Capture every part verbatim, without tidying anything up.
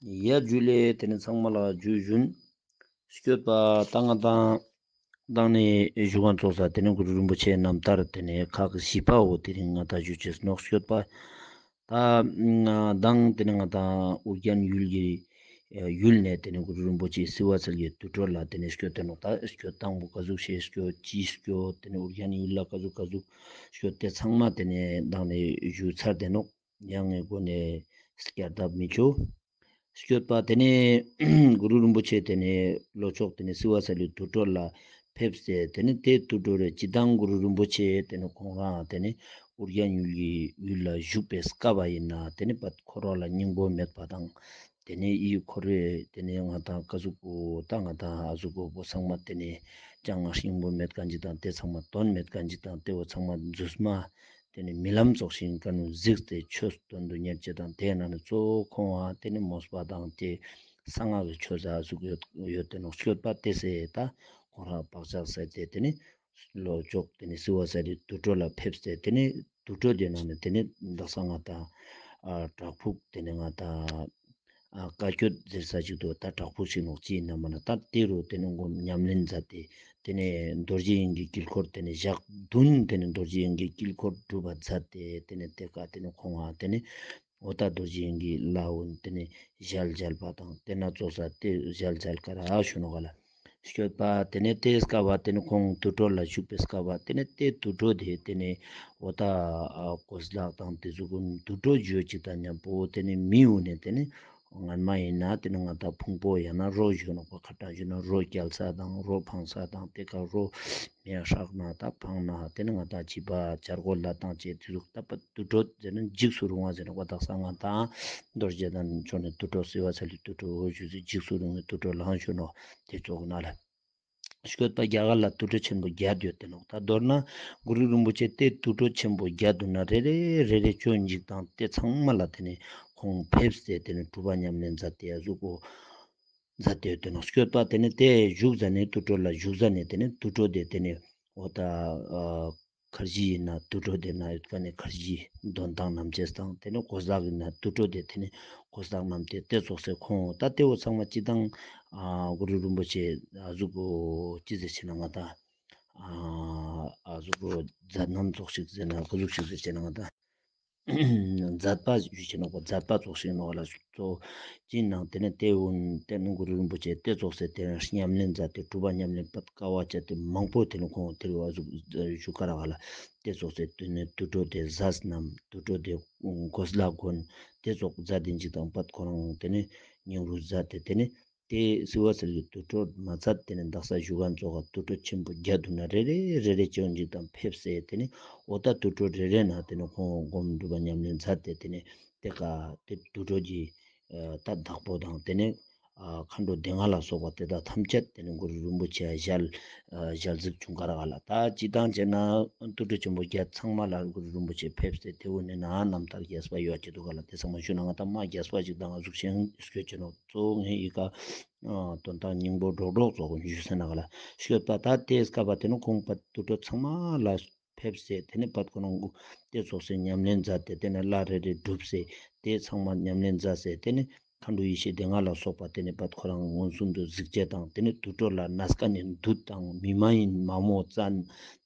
ཡ་ཇུ་ལེ། ཏེ་ནེ་ཚང་མ་ལ་ཇུ་ཞུན། སྐྱོད་པ་ད་ང་དང་དང་ནེ་ཞུ་གན་ཚོགས་ས་ཏེ་ནེ་གུ་རུ་རིན་པོ་ཆེ་རྣམ་ཐར་ཏེ་ནེ་ཁག་བཞི་པའོ། དེ་རིང་ང་དང་ཞུ་ཅེས་ནོག་སྐྱོད་པ། ད་དང་ཏེ་ནེ་ང་དང་ཨོ་རྒྱན་ཡུལ་གྱི་ཡུལ་ནེ་ཏེ་ནེ་གུ་རུ་རིན་པོ་ཆེ་བསིལ་བ་ཚལ་གྱི་དུར་ཁྲོད་ལ་ཏེ་ནེ་སྐྱོད་དེ་ནོག། ད་སྐྱོད་དང་པོ་ག་ཟུག་ཤེས་སྐྱོད་ཅི་སྐྱོད་ཏེ་ནེ་ཨོ་རྒྱན་ཡུལ་ལ་ག་ཟུག་ག་ཟུག་སྐྱོད་ཏེ་ཚང་མ་ཏེ་ནེ་དང་ནེ་ཞུ་ཚར་དེ་ནོག། ཡང་ངའི་སྒོ་ནེ་སྐྱར་ལྡབ་མི་ཆོ། སྐྱོད་པ་ཏེ་ནེ་གུ་རུ་རིན་པོ་ཆེ་ཏེ་ནེ་ལྷོ་ཕྱོགས་ཏེ་ནེ་བསིལ་བ་ཚལ་གྱི་དུར་ཁྲོད་ལ་ཕེབས་ཏེ་ཏེ་ནེ་ཏེ་དུར་ཁྲོད་རེ་ཅི་དང་གུ་རུ་རིན་པོ་ཆེ་ཏེ་ནེ་ཁོང་རང་ཏེ་ནེ་ཨོ་རྒྱན་ཡུལ་གྱི་ཡུལ་ལ་བཞུགས་པའི་སྐབས་ཡིན་ན་ཏེ་ནེ་པད་ཁོ་རང་ལ་སྙིང་པོ་མེད་པ་དང་ཏེ་ནེ་འི་ཁོ་རེ་ཏེ་ནེ་ང་དང་ཀ་ཟུག་པོ་ད་ང་དང་ཨ་ཟུག་པོ་བོ་ཚང་མ་ཏེ་ནེ་ཅང་སྙིང་པོ་མེད་ཁན་ཅིག་དང་ཏེ་ཚང་མ་དོན་མེད་ཁན་ཅིག་དང་ཏེ་བོ་ཚང་མ་རྫུས་མ་ཏེ་ནེ་རྨི་ལམ་ཙོགས་ཤིག་ཀ་ནེ་གཟིགས་ཏེ་ཆོས་དོན་དུ་གཉེར་ཅེས་དང་ཏེ་ན་ནི་གཙོ་བོ་ཁོང་ང་ཏེ་ནེ་མོས་པ་དང་ཏེ་གསང་སྔགས་ཀྱི་ཆོས་ཟ་ཟུག་ཡོད་ཡོད་དེ་ནོག། སྐྱོད་པ་ཏེ་སེ་ད་ཁོང་རང་བག་ཆགས་སད་དེ་ཏེ་ནེ་ལྷོ་ཕྱོགས་ཏེ་ནེ་བསིལ་བ་ཚལ་གྱི་དུར་ཁྲོད་ལ་ཕེབས་ཏེ་ཏེ་ནེ་དུར་ཁྲོད་དེ་ནང་ནེ་ཏེ་ནེ་དག་ས་ང་དང་ཨ་བྲག་ཕུག་ཏེ་ནེ་ང་དང་ཨ་བཀའ་བརྒྱད་ཟེར་ས་ཅིག་འདུག། ད་བྲག་ཕུག་ཅིག་ནོག་ཅི་ཡིན་ན་མ་ན་ད་ཏེ་རུ་ཏེ་ནེ་སྒོམ་ཉམས་ལེན་མཛད་དེ་ཏེ་ནེ་རྡོ་རྗེ་དབྱིངས་ཀྱི་དཀྱིལ་འཁོར་ཏེ་ནེ་ཞག་བདུན་ཏེ་ནེ་རྡོ་རྗེ་དབྱིངས་ཀྱི་དཀྱིལ་འཁོར་སྒྲུབ་པ་མཛད་དེ་ཏེ་ནེ་ཏེ་ཀ་ཏེ་ནེ་ཁོང་ང་ཏེ་ནེ་འོ་ད་རྡོ་རྗེ་དབྱིངས་ཀྱི་ལྷ་འོ་ཏེ་ནེ་ཞལ་མཇལ་བ་དང་ཏེ་ན་ཙོགས་ས་ཏེ་ཞལ་མཇལ་ཀ་ར་ཞུ་ནོག་ག་ལ། སྐྱོད་པ་ཏེ་ནེ་ཏེ་སྐབས་ཏེ་ནེ་ཁོང་དུར་ཁྲོད་ལ་བཞུགས་པའི་སྐབས་ཏེ་ནེ་ཏེ་དུར་ཁྲོད་དེ་ཏེ་ནེ་འོ་ད་གོས་ལག་དང་ཏེ་ཟུག་གི་དུར་ཁྲོད་བརྗོད་ཅིག་དང་མཉམ་པོ་ཏེ་ནེ་མི་འོ་ནེ་ཏེ་ནེ་སྔན་མ་ཡིན་ན་ཏེ་ནེ་ང་དང་ཕུང་པོ་ཡང་ན་རོ་ཞུ་ནོག་པ། ཁ་ཏ་ཞུ་ན་རོ་རྒྱལ་ས་དང་རོ་ཕང་ས་དང་ཏེ་ཀ་རོ་མེ་ཧྲག་ན་ད་ཕང་ན་ཏེ་ནེ་ང་དང་བྱི་པ་བྱ་རྒོད་ལ་དང་ཅེས་ཏེ་ཟུག་ད་པ་དུར་ཁྲོད་ཟེར་ན་འཇིགས་སུ་རུང་བ་ཟེར་ནོག་པ། དག་ས་ང་དང་རྡོ་རྗེ་གདན་ཕྱོགས་ནེ་དུར་ཁྲོད་བསིལ་བ་ཚལ་གྱི་དུར་ཁྲོད་འོ་ཞུ་ཟེར་འཇིགས་སུ་རུང་བའི་དུར་ཁྲོད་ལའང་ཞུ་ནོག། ཏེ་ཙོགས་ན་ལ་སྐྱོད་པ་རྒྱ་གར་ལ་དུར་ཁྲོད་ཆེན་པོ་བརྒྱད་ཡོད་དེ་ནོག། ད་མདོར་ན་གུ་རུ་རིན་པོ་ཆེ་ཏེ་དུར་ཁྲོད་ཆེན་པོ་བརྒྱད་དུ་ན་རེ་རེ་རེ་རེ་ཅོ་འཇིག་དང་ཏེ་ཚང་མ་ལ་ཏེ་ནེ་ཁོང་ཕེབས་ཏེ་ཏེ་ནེ་སྒྲུབ་པ་ཉམས་ལེན་མཛད་དེ་ཡ་ཟུག་གོ་མཛད་དེ་ཡོད་དེ་ནོག། སྐྱོད་པ་ཏེ་ནེ་ཏེ་བཞུགས་ཟ་ནེ་དུར་ཁྲོད་ལ་བཞུགས་ཟ་ནེ་ཏེ་ནེ་དུར་ཁྲོད་དེ་ཏེ་ནེ་འོ་ད་ཨ་ཁར་ཇི་ཡིན་ན་དུར་ཁྲོད་དེ་ན་ཡོད་ཀ་ནེ་ཁར་ཇི་དོན་དང་རྣམ་བཅས་དང་ཏེ་ནེ་གོས་ལག་ཡིན་ན་དུར་ཁྲོད་དེ་ཏེ་ནེ་གོས་ལག་རྣམས་ཏེ་ཏེ་ཙོགས་སེ་ཁོང་ད་ཏེ་བོ་ཚང་མ་ཅི་དང་ཨ་གུ་རུ་རིན་པོ་ཆེ་ཨ་ཟུག་གོ་ཅི་ཟེར་ཅེ་ན་ང་དང་ཨ་ཨ་ཟུག་གོ་མཛད་རྣམ་ཙོགས་ཤིག་ཟེར་ན་ག་ཟུག་ཤིག་ཟེར་ཅེ་ན་ང་དང་མཛད་པ་ཞུ་ཅེ་ནོག་པ། མཛད་པ་ཙོགས་ཤིག་ནོག་ལ་ཙོགས་ཅི་ནང་ཏེ་ནེ་ཏེ་འོ་ནེ་ཏེ་ནེ་གུ་རུ་རིན་པོ་ཆེ་ཏེ་ཙོགས་སེ་ཏེ་ནེ་ཉམས་ལེན་མཛད་དེ་སྒྲུབ་པ་ཉམས་ལེན་པད་དཀའ་བ་སྤྱད་དེ་མང་པོ་ཏེ་ནེ་ཁོང་ཏེ་རུ་ཨ་ཟུག་ཞུ་ཀ་ར་ག་ལ་ཏེ་ཙོགས་སེ་ཏེ་ནེ་དུར་ཁྲོད་དེ་ཟས་རྣམས་དུར་ཁྲོད་དེ་གོས་ལག་གོན་ཏེ་ཙོགས་མཛད་དེ་འཇིག་དང་པད་ཁོ་རང་ཏེ་ནེ་སྙིང་རུས་མཛད་དེ་ཏེ་ནེ་ཏེ་བསིལ་བ་ཚལ་གྱི་དུར་ཁྲོད་མ་ཚད་ཏེ་ནེ་དག་ས་བཞུགས་ཁན་ཙོགས་དུར་ཁྲོད་ཆེན་པོ་བརྒྱད་དུ་ན་རེ་རེ་རེ་རེ་ཅོ་འཇིག་དང་ཕེབས་སེ་ཏེ་ནེ་འོ་ད་དུར་ཁྲོད་རེ་རེ་ན་ཏེ་ནེ་ཁོང་སྒོམ་སྒྲུབ་པ་ཉམས་ལེན་མཛད་དེ་ཏེ་ནེ་ཏེ་ཀ་ཏེ་དུར་ཁྲོད་ཀྱི་ད་བདག་པོ་དང་ཏེ་ནེ་ཨ་མཁའ་འགྲོ་སྡེ་ལྔ་ལ་སོགས་པ་ཏེ་དག་ཐམས་ཅད་ཏེ་ནེ་གུ་རུ་རིན་པོ་ཆེ་ཞལ་ཨ་ཞལ་གཟིགས་བྱུང་ཀ་ར་ག་ལ། ད་ཅི་དང་ཅེ་ན་དུར་ཁྲོད་ཆེན་པོ་བརྒྱད་ཚང་མ་ལ་གུ་རུ་རིན་པོ་ཆེ་ཕེབས་ཏེ་ཏེ་འོ་ནེ་ན་རྣམ་ཐར་རྒྱས་པ་ཡོད་ཅེ་འདུག་ག་ལ། ཏེ་ཚང་མ་ཞུ་ན་ང་དང་མ་རྒྱས་པ་ཅིག་དང་ང་ཟུག་ཤེས་སྐྱོད་ཅེ་ནོག། གཙོ་བོ་ངས་འི་ཀ་ཨ་དོན་དག་སྙིང་པོ་སྒྲོག་སྒྲོག་ཙོགས་ཞུས་ཟེར་ན་ག་ལ་ཤོད་པ། ད་ཏེ་སྐབས་པ་ཏེ་ནེ་ཁོང་པ་དུར་ཁྲོད་ཚང་མ་ལ་ཕེབས་སེ་ཏེ་ནེ་པད་ཁོ་རང་གུ་ཏེ་ཙོགས་སེ་ཉམས་ལེན་མཛད་དེ་ཏེ་ནེ་ལྷ་རེ་རེ་སྒྲུབ་སེ་ཏེ་ཚང་མ་ཉམས་ལེན་མཛད་སེ་ཏེ་ནེ་མཁའ་འགྲོ་ཡེ་ཤེས་སྡེ་ལྔ་ལ་སོགས་པ་ཏེ་ནེ་པད་ཁོ་རང་མངོན་སུམ་དུ་གཟིགས་ཅེས་དང་ཏེ་ནེ་དུར་ཁྲོད་ལ་གནས་ཁན་ནི་བདུད་དང་མི་མ་ཡིན་མ་མོ་བཙན་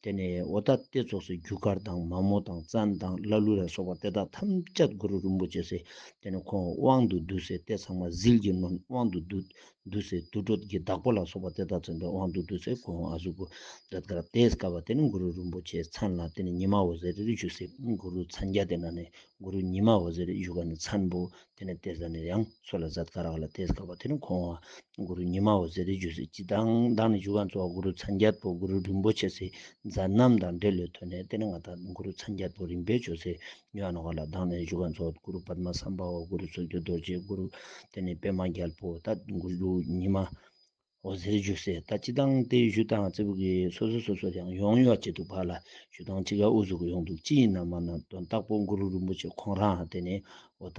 ཏེ་ནེ་འོ་ད་ཏེ་ཙོགས་སེ་རྒྱུ་སྐར་དང་མ་མོ་དང་བཙན་དང་ཀླ་ཀློ་ལ་སོགས་པ་ཏེ་དག་ཐམས་ཅད་གུ་རུ་རིན་པོ་ཆེ་སེ་ཏེ་ནེ་ཁོང་དབང་དུ་བསྡུས་སེ་ཏེ་ཚང་མ་ཟིལ་གྱིས་གནོན་དབང་དུ་བསྡུས་བསྡུས་སེ་དུར་ཁྲོད་ཀྱི་བདག་པོ་ལ་སོགས་པ་ཏེ་དག་ཚང་མ་དབང་དུ་བསྡུས་སེ་ཁོང་ཨ་ཟུག་གུ་མཛད་ཀ་ར། ཏེ་སྐབས་པ་ཏེ་ནེ་གུ་རུ་རིན་པོ་ཆེ་མཚན་ལ་ཏེ་ནེ་ཉི་མ་འོད་ཟེར་རེ་ཞུས་སེ་གུ་རུ་མཚན་བརྒྱད་དེ་ན་ནེ་གུ་རུ་ཉི་མ་འོད་ཟེར་རེ་ཞུ་ཁན་ནི་མཚན་པོ་ཏེ་ནེ་ཏེ་ཟ་ནེ་ཡང་སོ་ལ་མཛད་ཀ་ར་ག་ལ། ཏེ་སྐབས་པ་ཏེ་ནེ་ཁོང་གུ་རུ་ཉི་མ་འོད་ཟེར་རེ་ཞུས་སེ་ཅི་དང་དང་ནེ་ཞུ་ཁན་ཙོགས་གུ་རུ་མཚན་བརྒྱད་པོ་གུ་རུ་རིན་པོ་ཆེ་སེ་མཛད་རྣམ་དང་འབྲེལ་ལོས་ཐོན་ནེ་ཏེ་ནེ་ང་དང་གུ་རུ་མཚན་བརྒྱད་པོ་རིམ་པས་ཅོས་སེ་ཉོ་ནོག་ག་ལ། དང་ནེ་ཞུ་ཁན་ཙོགས་གུ་རུ་པདྨ་སམ་བྷ་ཝ་གུ་རུ་ཚོགས་ཀྱི་རྡོ་རྗེ་གུ་རུ་ཏེ་ནེ་པདྨ་རྒྱལ་པོ་ད་གུ་རུ་ཉི་མ་འོད་ཟེར་རེ་ཞུས་སེ་ད་ཅི་དང་ཏེ་ཞུ་དང་ཙེ་བུ་གི་སོ་སོ་སོ་སོ་ཡང་ཡོང་ཡོད་ཅེ་འདུག་པ་ལ། ཞུ་དང་ཅི་ག་འུ་ཟུག་ཡོང་འདུག་ཅི་ཡིན་ན་མ་ན་དོན་དག་པོ་གུ་རུ་རིན་པོ་ཆེ་ཁོང་རང་ཏེ་ནེ་འོ་ད་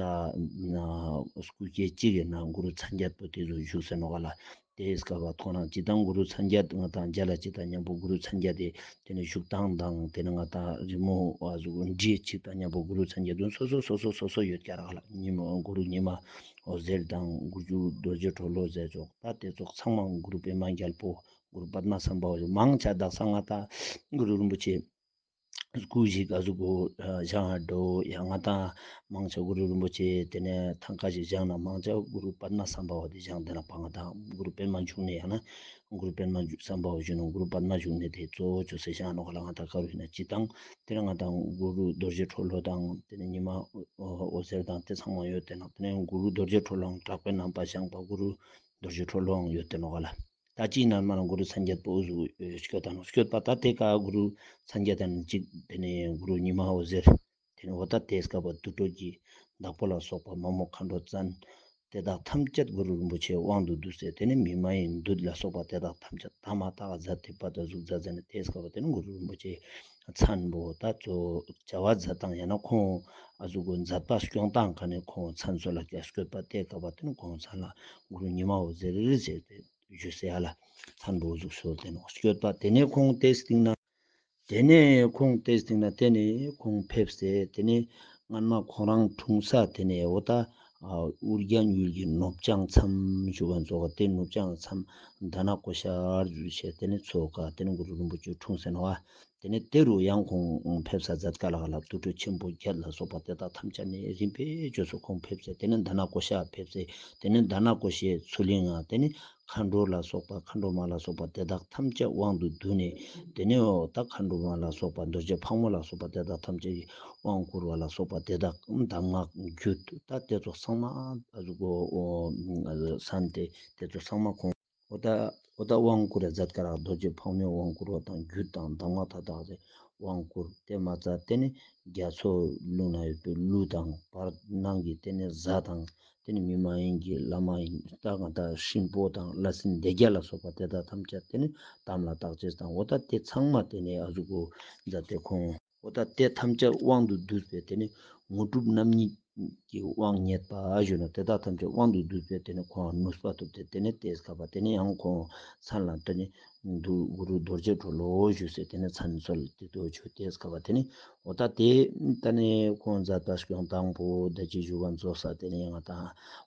སྐུ་སྐྱེ་གཅིག་གི་ནང་གུ་རུ་མཚན་བརྒྱད་པོ་ཏེ་ཟུག་བཞུགས་སེ་ནོག་ག་ལ། ཏེ་སྐབས་པ་ཁོང་རང་ཅི་དང་གུ་རུ་མཚན་བརྒྱད་ང་དང་མཇལ་ལ་ཅིག་དང་མཉམ་པོ་གུ་རུ་མཚན་བརྒྱད་དེ་ཏེ་ནེ་བཞུགས་སྟངས་དང་ཏེ་ནེ་ང་དང་རི་མོ་བ་ཟུག་འབྲི་ཅིག་དང་མཉམ་པོ་གུ་རུ་མཚན་བརྒྱད་དོན་སོ་སོ་སོ་སོ་སོ་སོ་ཡོད་ཀ་ར་ག་ལ། ཉི་མ་གུ་རུ་ཉི་མ་ འོད་ཟེར་དང་གུ་རུ་རྡོ་རྗེ་གྲོ་ལོད་ཟེར་ཙོགས་ད་དེ་ཙོགས་ཚང་མ་གུ་རུ་པདྨ་རྒྱལ་པོ་གུ་རུ་པདྨ་སམ་བྷ་ཝ་མང་ཆེ་དག་ས་ང་ཏང་གུ་རུ་རིན་པོ་ཆེ་སྐུ་ཞིག་ཨ་ཟུག་གོ་བཞེངས་འགྲོ་ཡ། ང་ཏང་མང་ཆེ་གུ་རུ་རིན་པོ་ཆེ་དེ་ནས་ཐང་ཀ་ཞིག་བཞེངས་ན་མང་ཆེ་གུ་རུ་པདྨ་སམ་བྷ་ཝ་དེ་བཞེངས། དེ་ན་པ་ང་ཏང་གུ་རུ་པདྨ་འབྱུང་གནས་ཡང་ན་གུ་རུ་པདྨ་སམ་བྷ་ཝ་ཞུ་ནོག། གུ་རུ་པདྨ་འབྱུང་གནས་དེ་གཙོ་བོ་ཅོས་ཏེ་བཞེངས་ནོག་ལ། ང་ཏང་ཀ་རུ་ཡིན་ན་སྤྱིར་བཏང་དེ་ན་ང་ཏང་གུ་རུ་རྡོ་རྗེ་གྲོ་ལོད་དང་དེ་ནས་ཉི་མ་འོད་ཟེར་དང་དེ་ཚང་མ་ཡོད་དེ་ནོག། དེ་ནས་གུ་རུ་རྡོ་རྗེ་གྲོ་ལོད་དང་གྲགས་པའི་རྣམ་པར་བཞེངས་པ་གུ་རུ་རྡོ་རྗེ་གྲོ་ལོད་ཡང་ཡོད་དེ་ནོག་ལ། ད་ཅི་ན་མ་ན་གུ་རུ་སངས་རྒྱས་པོ་འུ་ཟུག་སྐྱོད་ད་ནོག། སྐྱོད་པ་ད་དེ་ཀ་གུ་རུ་སངས་རྒྱས་དང་གཅིག་དེ་ནས་གུ་རུ་ཉི་མ་འོད་ཟེར། དེ་ནས་འོ་ད་དེ་སྐབས་པ་དུར་ཁྲོད་ཀྱི་བདག་པོ་ལ་སོགས་པ་མ་མོ་མཁའ་འགྲོ་ཙན་དེ་དག་ཐམས་ཅད་གུ་རུ་རིན་པོ་ཆེའི་དབང་དུ་བསྡུས་ཏེ་དེ་ནས་མི་མ་ཡིན་བདུད་ལ་སོགས་པ་དེ་དག་ཐམས་ཅད་དམ་ལ་བཏགས་མཛད་དེ་པ་ད་ཟུག་མཛད་ཟེར་ནས་དེ་སྐབས་པ་དེ་ནས་གུ་རུ་རིན་པོ་ཆེ་མཚན་པོ་ད་གཙོ་བོ་བྱ་བ་མཛད་སྟངས་ཡང་ན་ཁོང་ཨ་ཟུག་གི་མཛད་པ་སྐྱོང་སྟངས་ཀ་ནས་ཁོང་མཚན་གསོལ་ལ་སྐྱ་སྐྱོད་པ་དེ་སྐབས་པ་དེ་ནས་ཁོང་མཚན་ལ་གུ་རུ་ཉི་མ་འོད་ཟེར་ཟེར་ཏེ་ཞུས་ཡ་ལ། མཚན་པོ་འུ་ཟུག་གསོལ་ཏེ་ནོག། སྐྱོད་པ་དེ་ནས་ཁོང་དེ་སྟིང་ན་དེ་ནས་ཁོང་དེ་སྟིང་ན་དེ་ནས་ཁོང་ཕེབས་ཏེ་དེ་ནས་སྔན་མ་ཁོང་རང་འཁྲུངས་ས་དེ་ནས་འོ་ད་ཨ་ཨུ་རྒྱན་ཡུལ་གྱི་ནུབ་བྱང་མཚམས་ཞུ་བ་ཙོགས་དེ་ནུབ་བྱང་མཚམས་དྷ་ན་ཀོ་ཤ་ཟེར་ཏེ་དེ་ནས་མཚོ་ཀ་དེ་ནས་གུ་རུ་རིན་པོ་ཆེ་འཁྲུངས་ས་ནོག། དེ་ནས་དེ་རུ་ཡང་ཁོང་ཕེབས་ས་མཛད་ཀ་ལ་ག་ལ་དུར་ཁྲོད་ཆེན་པོ་བརྒྱད་ལ་སོགས་པ་དེ་དག་ཐམས་ཅད་ནས་རིམ་པས་བཅོས་སུ་ཁོང་ཕེབས་ཏེ་དེ་ནས་དྷ་ན་ཀོ་ཤ་ཕེབས་ཏེ་དེ་ནས་དྷ་ན་ཀོ་ཤའི་མཚོ་གླིང་ང་དེ་ནས་མཁའ་འགྲོ་ལ་སོགས་པ་མཁའ་འགྲོ་མ་ལ་སོགས་པ་དེ་དག་ཐམས་ཅད་དབང་དུ་བསྡུས་ནས་དེ་ནས་འོ་ད་མཁའ་འགྲོ་མ་ལ་སོགས་པ་རྡོ་རྗེ་ཕག་མོ་ལ་སོགས་པ་དེ་དག་ཐམས་ཅད་ཀྱི་དབང་བསྐུར་བ་ལ་སོགས་པ་དེ་དག་གདམས་ངག་རྒྱུད་ད་དེ་ཚོ་ཚང་མ་ཨ་ཟུག་གོ་མཚན་དེ་དེ་ཚོ་ཚང་མ་ཁོང་འོ་ད་འོ་ད་དབང་བསྐུར་ར་མཛད་ཀ་རག། རྡོ་རྗེ་ཕག་མོའི་དབང་བསྐུར་བ་དང་རྒྱུད་དང་གདམས་ངག་ད་དག་དེ་དབང་བསྐུར་དེ་མ་ཚད་དེ་ནི་རྒྱ་མཚོ་ཀླུང་ན་ཡོད་པའི་ཀླུ་དང་བར་སྣང་གི་དེ་ནི་གཟའ་དང་དེ་ནི་མི་མ་ཡིན་གྱི་ལྷ་མ་ཡིན་ད་གང་ལྟར་སྲིན་པོ་དང་ལྷ་སྲིན་སྡེ་བརྒྱད་ལ་སོགས་པ་དེ་དག་ཐམས་ཅད་དེ་ནི་དམ་ལ་བཏགས་ཅེས་དང་འོ་ད་དེ་ཚང་མ་དེ་ནི་ཨ་ཟུག་གོ་མཛད་དེ་ཁོང་འོ་ད་དེ་ཐམས་ཅད་དབང་དུ་བསྡུས་པའི་དེ་ནི་དངོས་གྲུབ་རྣམ་གཉིས་ཀྱི་དབང་བརྙེས་པ་ཞུ་ན་དེ་དག་ཐམས་ཅད་དབང་དུ་བསྡུས་པའི་དེ་ནི་ཁོང་ནུས་པ་ཐོབ་སྟེ་དེ་ནི་དེ་སྐབས་པ་དེ་ནི་ཡང་ཁོང་མཚན་ལ་དེ་ནི་གུ་རུ་རྡོ་རྗེ་གྲོ་ལོད་ཞུས་ཏེ་དེ་ནི་མཚན་གསོལ་ཏེ་དོ་ཆོས་དེ་སྐབས་པ་དེ་ནི་འོ་ད་དེ་ད་ནི་ཁོང་མཛད་པ་སྐྱོང་དང་པོ་ད་ཅི་ཞུ་བ་རྫོགས་ས་དེ་ནི་ཡང་ང་ད་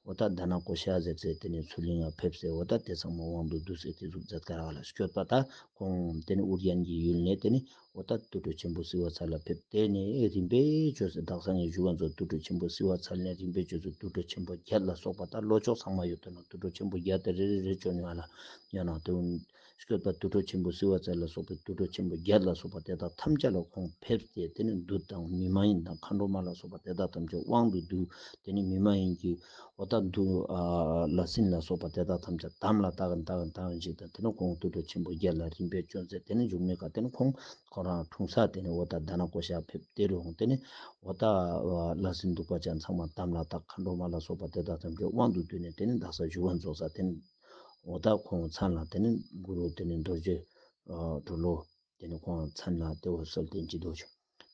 འོ་ད་དྷ་ན་ཀོ་ཤ་ཟེར་ཚེ་དེ་ནི་མཚོ་གླིང་ང་ཕེབས་སེ་འོ་ད་དེ་ཚང་མ་དབང་དུ་བསྡུས་སེ་དེ་ཟུག་མཛད་ཀ་རག་ལ། སྐྱོད་པ་ད་ཁོང་དེ་ནི་ཨུ་རྒྱན་གྱི་ཡུལ་ནས་དེ་ནི་འོ་ད་དུར་ཁྲོད་ཆེན་པོ་བསིལ་བ་ཚལ་ལ་ཕེབས། དེ་ནས་རིམ་པས་བཅོས་སེ་དག་ས་ངས་ཞུ་བ་ཚོ་དུར་ཁྲོད་ཆེན་པོ་བསིལ་བ་ཚལ་ནས་རིམ་པས་བཅོས་སེ་དུར་ཁྲོད་ཆེན་པོ་བརྒྱད་ལ་སོགས་པ་ད་ལྷོ་ཕྱོགས་ཚང་མ་ཡོད་དེ་ནོག། དུར་ཁྲོད་ཆེན་པོ་བརྒྱད་དེ་རེ་རེ་རེ་བཅོས་ནས་ང་ལ་ཡང་ན་དེ་སྐྱོད་པ་དུར་ཁྲོད་ཆེན་པོ་བསིལ་བ་ཚལ་ལ་སོགས་པའི་དུར་ཁྲོད་ཆེན་པོ་བརྒྱད་ལ་སོགས་པ་དེ་དག་ཐམས་ཅད་ལ་ཁོང་ཕེབས་ཏེ་དེ་ནས་བདུད་དང་མི་མ་ཡིན་དང་མཁའ་འགྲོ་མ་ལ་སོགས་པ་དེ་དག་ཐམས་ཅད་དབང་དུ་བསྡུས། དེ་ནས་མི་མ་ཡིན་གྱི་འོ་ད་དུ་ཨ་ལྷ་སྲིན་ལ་སོགས་པ་དེ་དག་ཐམས་ཅད་དམ་ལ་བཏགས་བཏགས་བཏགས་ཞིག་དང་དེ་ནས་ཁོང་དུར་ཁྲོད་ཆེན་པོ་བརྒྱད་ལ་རིམ་པས་བཅོས་ཚེ་དེ་ནས་མཇུག་མའི་ཀ་དེ་ནས་ཁོང་ཁོང་རང་འཁྲུངས་ས་དེ་ནས་འོ་ད་དྷ་ན་ཀོ་ཤ་ཕེབས། དེ་རུ་འོང་དེ་ནས་འོ་ད་ལྷ་སྲིན་གདུག་པ་ཅན་ཚང་མ་དམ་ལ་བཏགས། མཁའ་འགྲོ་མ་ལ་སོགས་པ་དེ་དག་ཐམས་ཅད་དབང་དུ་བསྡུས་ནས་དེ་ནས་དག་ས་ཞུ་བ་རྫོགས་ས་དེ་ནས་འོ་ད་ཁོང་མཚན་ལ་དེ་ནས་གུ་རུ་དེ་ནས་རྡོ་རྗེ་གྲོ་ལོད། དེ་ནས་ཁོང་མཚན་ལ་དེ་འོ་གསོལ་ཏེ་ཅི་དོ་ཆོ།